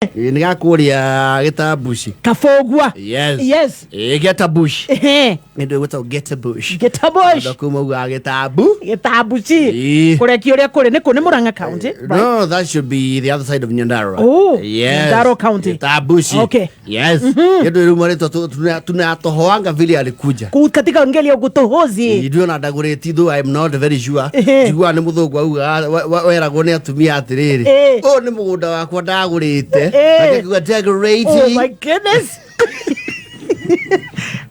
Nĩ gakũrĩa gĩtambuci. Kabũgua. Yes. Yes. Ĩĩ, getabush. Ehe. Nĩ gwĩtagwo getabush. Getabush. Andũ kuma ugaga gĩtambu. Gĩtambuci. Ĩĩ. Kũrekia ũrĩa kũrĩ nĩ kũ nĩ Murang'a County, right? No, that should be the other side of Nyandarua. Oh, yes. Nyandarua County. Gĩtambuci. Okay. Yes. Ndio rĩu marĩtwa tunatohoanga vile alikuja. Kuu katika ngeli ya ugutohozi. Ithuĩ ona ndagũrĩti though I'm not very sure. Ehe. Njiguaga nĩ mũthũngũ augaga weragwo nĩ atumia atĩrĩrĩ. Eh. Ũyũ nĩ mũgũnda wakwa ndagũrĩte. Eh. Akĩuga decorating. Oh my goodness.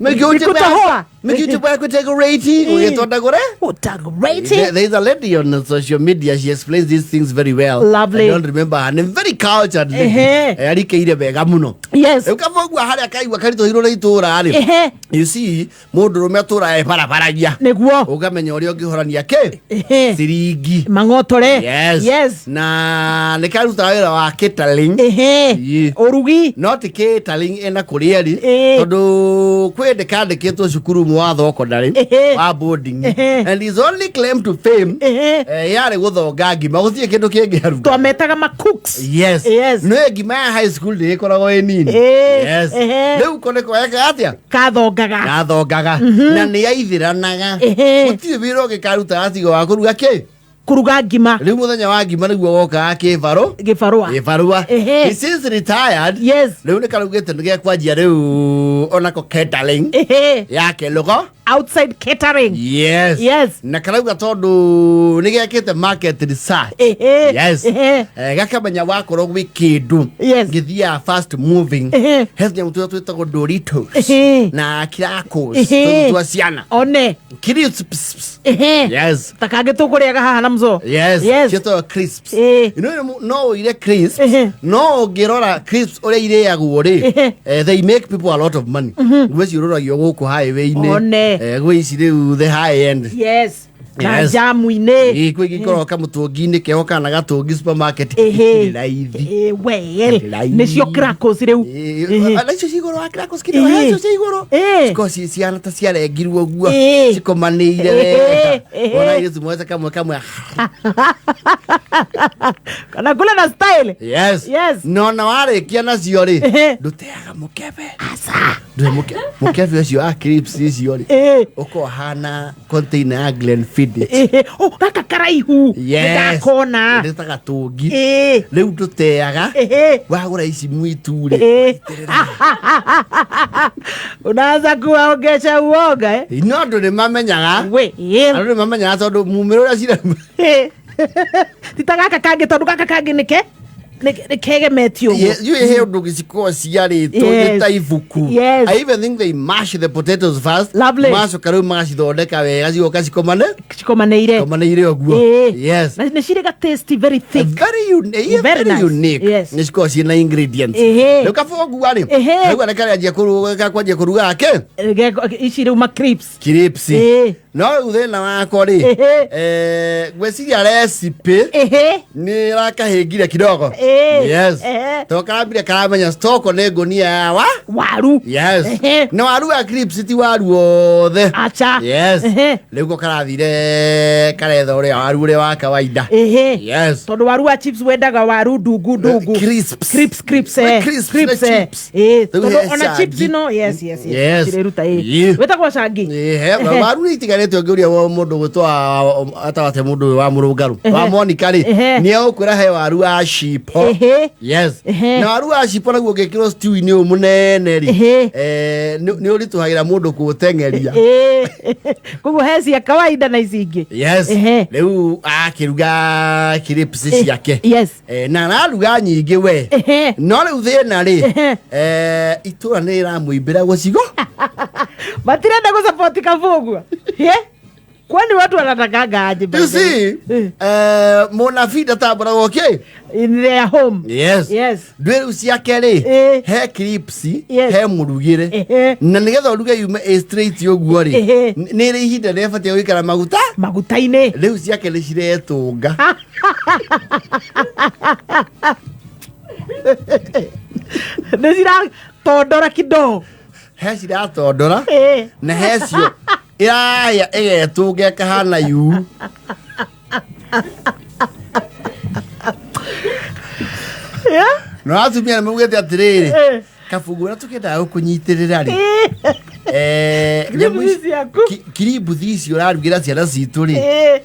Mĩkiuti Nĩkũtohoa. Mĩkiuti wakwa decorating. Ũgĩtwo ndagũre? Oh, decorating. There is a lady on social media. She explains these things very well. Lovely. I don't remember her name. Very cultured lady. Ehe. Arikĩire wega mũno. Yes. Rĩu kabogua harĩa kaigua karitũhirwo nĩ itũũra rĩ. Ehe. You see, mũndũrũme atũraga ebarabaragia. Nĩguo. Ũkamenya ũrĩa ũngĩhorania kĩ? Ehe. Ciringi. Mang'otore. Yes. Yes. Na nĩ karutaga wĩra wa catering. Ehe. Ye. Ũrugi. Not catering ĩna kũrĩa ri. Ĩĩ. Tondũ kwĩ ndĩkandĩkĩtwo cukuru ũmwe wa thokondarĩ Ehe. wa boarding. Ehe. And his only claim to fame Ehe. yarĩ gũthonga ngima gũtirĩ kĩndũ kĩngĩ aruga. Twametaga ma cooks. Yes. Yes. Nĩ ngima ya high school ndĩgĩkoragwo ĩ nini. Ĩĩ. Yes. Ehe. Rĩu ko nĩko ekaga atĩa? Kathongaga. Gathongaga. Na nĩ yaithĩranaga. Ehe. Gũtirĩ wĩra ũngĩ karutaga tiga wa kũruga kĩ? Kũruga ngima. Rĩu mũthenya wa ngima nĩguo wokaga kĩbarũ. Gĩbarũa. Gĩbarũa. Ehe. He since retired. Yes. Rĩu nĩ karaugĩte nĩ gekwanjia rĩu onako catering Ehe. yake lũgo. Outside catering. Yes. Yes. Na karauga tondũ nĩ gekĩte market research. Ehe. Yes. Ehe. Gakamenya wakorwo gwĩ kĩndũ Yes. gĩthiaga fast moving. Ehe. He tũnyamũ tũrĩa twĩtagwo Doritos Ehe. na Crackles Ehe. tũtũ twa ciana. One. Crisps. Ehe. Yes. Ta kangĩ tũkũrĩaga haha na mzo. Yes. Yes. Ciĩtagwo crisps. Ĩĩ. You know, no ũire crisps. Ehe. No ũngĩrora crisps ũrĩa irĩagwo rĩ, Ehe. they make people a lot of money. Gwĩ ciũrũragio gũkũ highway-inĩ. One. Gwĩ ici rĩu the high end. Yes. Na Yes. jamu-inĩ. Ĩĩ, kwĩ ingĩ ikoragwo kamũtũngi-inĩ keho kana gatũngi supermarket. Ehe. Itirĩ raithi. Ĩĩ, well. Itirĩ raithi. Nĩcio crackles rĩu. Ĩĩ, Ehe. na icio ci igũrũ wa crackles kĩndũ, Ĩĩ. he icio ci igũrũ. Ĩĩ. Cikoragwo cihana ta ciarengirwo ũguo. Ĩĩ. Cikomanĩire Ehe, wega. ehe. Wona airĩtu moete kamwe kamwe. Kana kule na style. Yes. Yes. No na warĩkia nacio rĩ, Ehe. ndũteaga mũkebe. Aca. Ndũĩ mũkebe ũcio wa crisps icio rĩ, Ĩĩ. ũkoragwo ũhana container ya Glenfiddich. Ehe. Oh, gaka karaihu. Yes. Nĩndakona. Nĩ ta gatũngi. Ĩĩ. Rĩu ndũteaga. Ehe. Wagũra ici mwitu rĩ. Ĩĩ. Unaanza kuwaongesha uoga eh? No andũ nĩ mamenyaga. We. Ĩĩ. Andũ nĩ mamenyaga tondũ mumĩre ũrĩa cira Ĩĩ. Ti ta gaka kangĩ tondũ gaka kangĩ nĩke nĩ kegemetio ũguo. Yes, you he ũndũ gĩcikoragwo ciarĩtwo Yes. nĩ ta ibuku. Yes. I even think they mash the potatoes first. Lovely. Macoka rĩu magacithondeka wega cigoka cikomane. Cikomanĩire. Cikomanĩire ũguo. Ĩĩ. Yes. Na nĩ cirĩ ga tasty very thick. Very unique. Very Very nice. unique. Yes. Nĩ cikoragwo ciĩna ingredients. Ehe. Rĩu kabogua rĩ. Ehe. Rĩu nĩ karĩanjia kũruga kwanjia kũruga ake. Ici rĩu ma crisps. Crisps. Ĩĩ. No rĩu thĩna wakwa rĩ. Ehe. Ngwĩciria recipe Ehe. nĩ ĩrakahĩngire kidogo. Ĩĩ. Yes. Ehe. To karambire karamenya stock nĩ ngũnia ya wa. Waru. Yes. Ehe. Na waru wa crisps ti waru wothe. Acha. Yes. Ehe. Rĩu ko karathire karetha ũrĩa waru ũrĩa wa kawaida. Ehe. Yes. Tondũ waru wa chips wendaga waru ndungu ndungu. Crisps. Crisps, crisps, eh. Crisps Crisps, na eh. chips. Ĩĩ. Rĩu Tondũ he ona chips cangi. ino yes yes yes. Yes. Cireruta ĩĩ. Ĩĩ. Wĩtagwo cangi. Ehe, waru nĩ itiganĩte ũngĩũria mũndũ gwĩtwo atawate mũndũ ũyũ wa mũrũngarũ wa Monica rĩ Ehe. nĩ egũkwĩra he waru wa cipo. Ehe. Yes. Ehe. Na waru wa cipo naguo ũngĩkĩrwo stew-inĩ ũyũ mũnene rĩ Ehe. nĩ ũritũhagĩra mũndũ kũũteng'eria. Ĩĩ. Koguo he cia kawaida na ici ingĩ. Yes. Ehe. Rĩu akĩruga crisps ciake. Yes. Na araruga nyingĩ we. Ehe. No rĩu thĩna rĩ Ehe. itũra nĩ rĩramũimbĩra gũcigo. Matirenda gũcapoti kabũgua. Yeah? Kwani watu wanatakanga aje by You the way? see, Eh. mũnabii ndatambũragwo kĩ? In their home. Yes. Yes. Ndwĩ rĩu ciake rĩ, Ĩĩ. he crisps, Yes. he mũrugĩre. Ehe. Na nĩgetha ũruge yume ĩ straight ũguo rĩ, Ehe. nĩ ĩrĩ ihinda rĩrĩa ĩbatiĩ gũikara maguta. Maguta-inĩ. Rĩu ciake nĩ ciretũnga. Nĩ ciratondora kidogo. He ciratondora Ĩĩ. na he cio ĩraya ĩgetũnga ĩkahana yuu. Yeah? No atumia nĩ maugĩte atĩrĩrĩ, Eh. kabungu ũrĩa tũkĩendaga gũkũnyitĩrĩra rĩ, Kiribu nyamũ ici- ciaku. kirimbuthi ici ũrarugĩra ciana citũ rĩ, Eh.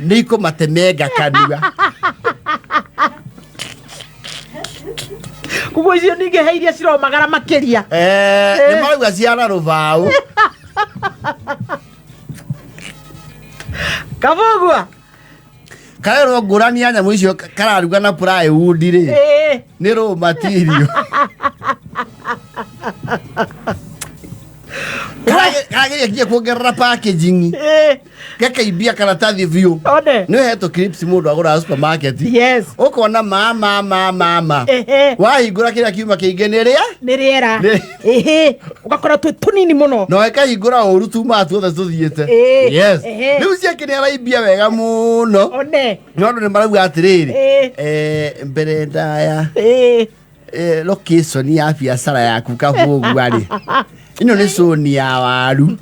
nĩ ikũmatemenga kanua. Koguo icio ningĩ he iria ciromagara makĩria. Nĩ marauga ciana rũbaũ. Kabugua. Karerwo ngũrani ya nyamũ icio kararuga na plywood rĩ, Eh. nĩ raw material. Karageria nginya kuongerera packaging, Eh. gakaimbia karatathi biũ. One. Nĩ ũhetwo clips mũndũ agũraga supermarket, Yes. ũkona ma ma ma ma Ehe. wahingũra kĩrĩa kiuma kĩingĩ nĩ rĩa Nĩ rĩera. Nĩ- Ehe. Ũgakora twĩ tũnini mũno. Na ĩkahingũra ũru tumaga tuothe tũthiĩte. Ĩĩ. Yes. Ehe. Rĩu ciake nĩ araimbia wega mũno. One. No andũ nĩ marauga atĩrĩrĩ, Ĩĩ. mbere ndaya, Eh. location ya biacara yaku kabũgua rĩ, ĩno nĩ cũni ya waru.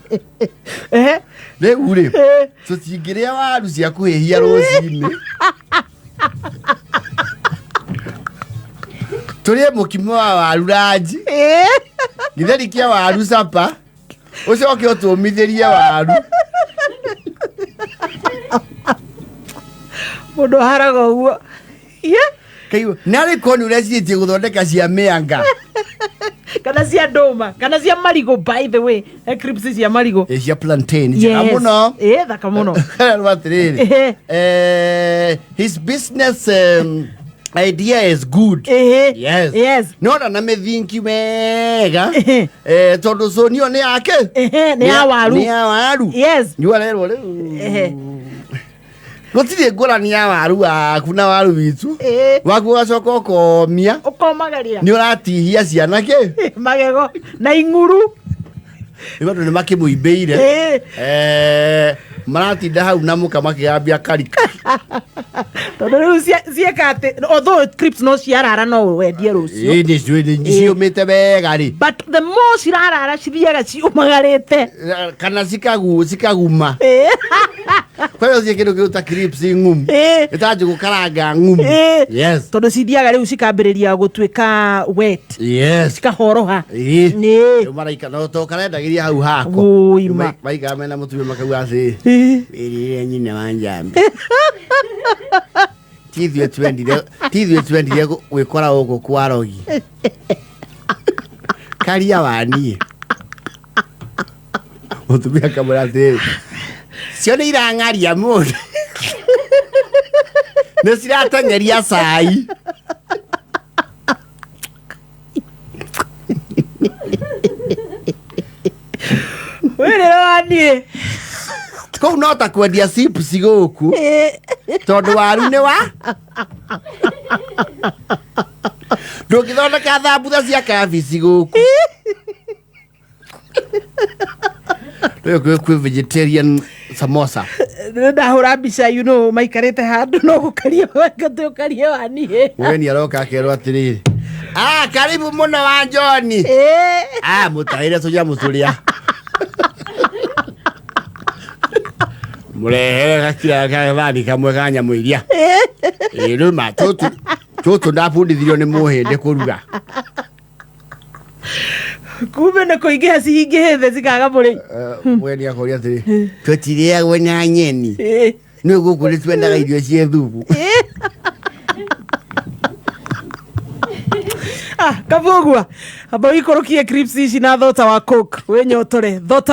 Ehe. Rĩu rĩ, Eh. tũtingĩrĩa waru cia kũhĩhia rũcinĩ, tũrĩe mũkimo wa waru ranji, Eh. gĩtheri kĩa waru capa, ũcoke ũtũmithĩrie waru. Mũndũ aharaga ũguo. Yeah. Kaigua nĩ arĩ koni ũrecirĩtie gũthondeka cia mĩanga. Kana cia ndũma, kana cia marigũ. By the way, he crisps cia marigũ. Ĩ, cia plantain njega mũno. Ĩ, thaka mũno. Karerwo atĩrĩrĩ, Ehe. his business idea is good. Ehe. Yes. Yes. Nona na mĩthingi wega. Ehe. Tondũ cũni ĩyo nĩ yake. Ehe, nĩ ya waru. Nĩ ya waru. Yes. Nĩwarerwo rĩu Ehe. gũtirĩ ngũrani ya waru waku na waru witũ. Ĩĩ. Waku ũgacoka ũkomia. Ũkomagaria. Nĩ ũratihia ciana kĩ. Magego na ing'uru. Rĩu andũ nĩ makĩmũimbĩire. Ĩĩ. Maratinda hau na mũka makĩgambia karika. Tondũ rĩu ciĩka atĩ although crisps no ciarara no wendie rũciũ. Ĩ, nĩ ciũmĩte wega rĩ. But the more cirarara cithiaga ciũmagarĩte. Kana cikaguma. Ĩĩ. Kwa hiyo cie kĩndũ kĩu ta crisps ng'umu. Ĩĩ. Ĩtanjĩ gũkaranga ng'umu. Ĩĩ. Yes. Tondũ cithiaga rĩu cikambĩrĩria gũtuĩka wet. Yes. Cikahoroha. Ĩĩ. Nĩ. Rĩu maraika no to karendagĩria hau hako. Wũi Rĩu ma. maikara mena mũtumia makauga atĩ Ĩĩ. ĩrĩrĩa nyina wa njambi ti ithuĩ twendire gwĩkora gũkũ kwa rogi karia wa niĩ. Mũtumia akamwĩra atĩrĩrĩ, cio nĩ irang'aria mũndũ, nĩ cirateng'eria cai. Wĩrĩre wa niĩ. Kũu no ta kwendia chips gũkũ, Ĩĩ. tondũ waru nĩ wa ndũngĩthondeka thambutha cia kabici gũkũ. Rĩu kwĩ vegetarian samosa. Ndahũra mbica maikarĩte handũ no gũkaria ũkaria wa niĩ. Mũgeni aroka akerwo atĩrĩrĩ, ah, karibu mũno wa John. Ĩĩ. Ah, mũtahĩre tũnyamũ tũrĩa mũrehere gakira gathani kamwe ka nyamũ iria. Ĩ, rĩu ma tũtũ tũtũ ndabundithirio nĩ mũhĩndĩ kũruga. Kumbe nĩ kũingĩha cihingĩhĩte cikaga mũrĩi. Mũgeni akoria atĩrĩ, tũtirĩagwo na nyeni? Ĩĩ. Nĩ gũkũ nĩ twendaga irio ciĩ thubu. Ah, kabugua amba ũikũrũkie crisps ici na thota wa coke wĩnyotore thota.